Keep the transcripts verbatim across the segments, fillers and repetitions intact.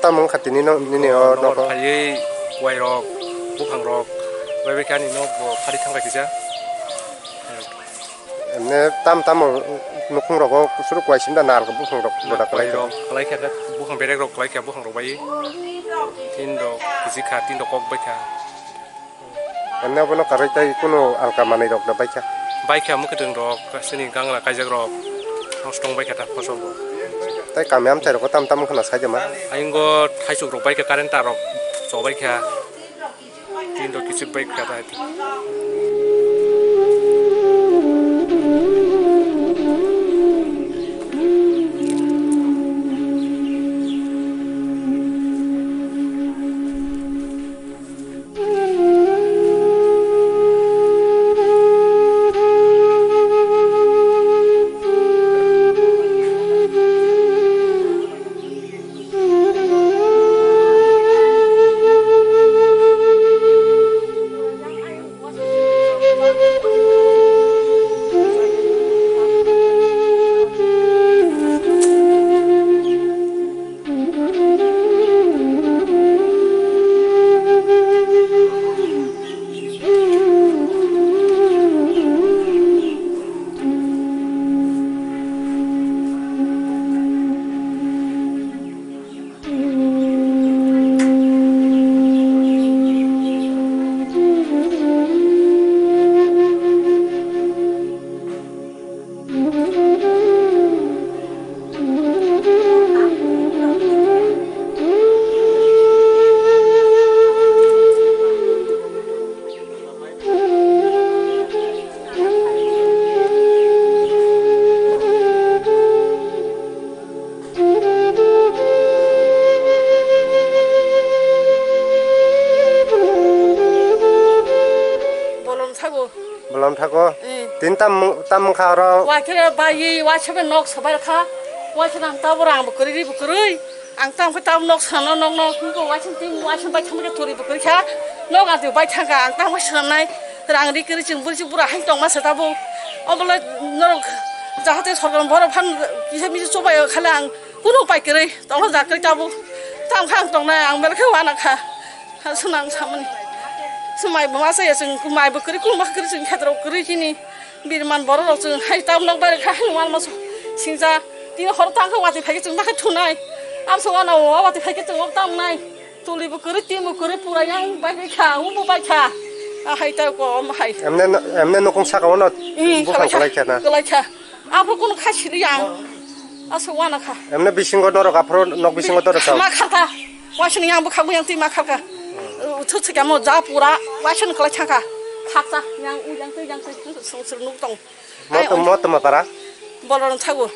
Tamo wngkha tini no, nini o nogo phaiwi kuwai rok, buphang rok, bai bai khe ani nok bo phari thangkha kisa. Emne tam tamo nukhung rogo suru kuwai simda nal buphang rok boda kwlai rok, kwlai kha, buphang berek rok kwlai kha, buphang rok bai tin rok kisi kha, tin rok kok bai kha. Emne abono karwi tei kunu alka manwi rok da baikha? Baikha, mwkhwtwng rok, chini gangra kaijak rok, nosto wng baikha ta fosol bo. Tei kami amchai rok tam tam khna sai de ma? Ayungo thaisuk rok baikha, current tar rok cho baikha, tin rok kichik baikha ta. Bolong thago. Bolong thago? Eh. Tin tam, tam wngkha oro? Waithera bai, waithera nok sabai kha. Waithera ang tabo rang bo kwrwi, ri bo kwrwi. Ang tamo khe tamo nok sana, nok, nok, nok, waising ting, waising bai thangma khe turi bo kwrwi kha. Nok ang twi bai thangkha, ang tamo sanai, rang ri kwrwi chwng bwrwi bura hai tongma se tabo. Obolai norok jahate sorkar borok phan kisa misa chubaio khale ang kunu pai kwrwi tongma ja kwrwi tabo. Tam kha ang tongnai, ang belai khe wana kha. Ha, swnang samani. Swmai bo ma saya chwng, mai bo kwrwi, kunu ma kwrwi chwng khetrok kwrwi chini. Birman borok rok chwng hai tam nok bai kha, hai wal ma singja. Tini hor tang khe watwi phai khe chwng ma khe thunai. Am so wana o watwi phai khe chwng tam nai. Tuli bo kwrwi, tim bo kwrwi, pura yang bai bai kha, um bo bai kha. A hai ta ko, um hai. Emne no, emne nokong saka ono. Hmm, buphang kwlai kha, kwlai kha na. Kwlai kha. Aphuru kunu kha siri yang. Aswk wana kha. Emne bisingo norok aphuru nok bisingo norok sao? Ma kharkha. Waisini yang bwkhak yang twi ma kharkha. Uthu thikamo ja pura waisini kwlai thangkha. Khakcha yang u yang twi yang twi sung sung nuk tong. Mo tong, mo tong ma para? Bolong thago.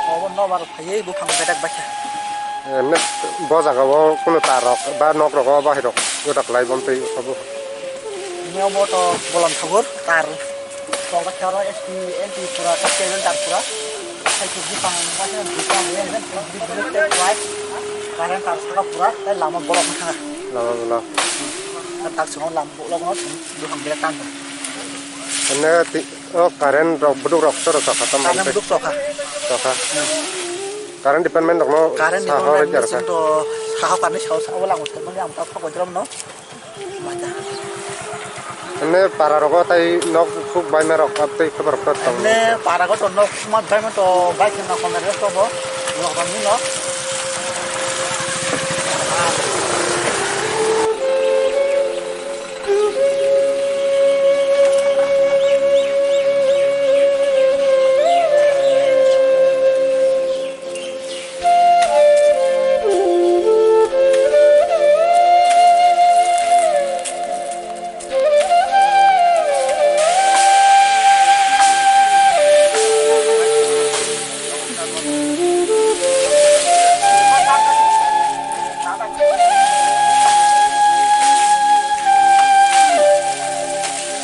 Obo nobar phaiwi buphang bedek baikha. Emne bo jaga o kunu tar rok ba nok rogo bahai rok joto kwlai bo twi obo. Ini obo to bolam thagur tar. Tongkha tharo S P, N P pura, S P tar pura. Hai khe buphang baikha, buphang yen yen, buphang yen yen, current tar saka pura, tai lama bolok thanga. Lama bolok. Tak song lama bolok no, buphang bedek tan. Emne ti-, O current rok, buduk rok choro chokha tamo. Current buduk chokha. Chokha. Hmm. Current department rok no current saha department rok ni chwng to saha pani sao sao lang uthai mani ang ta thok jram no. Mata. Ene para rogo tai nok khuk bai ma rok tei khobor rok tong. Ene para go to nok khuk ma bai ma to bai khna khon rok to bo. Nok rok ni no.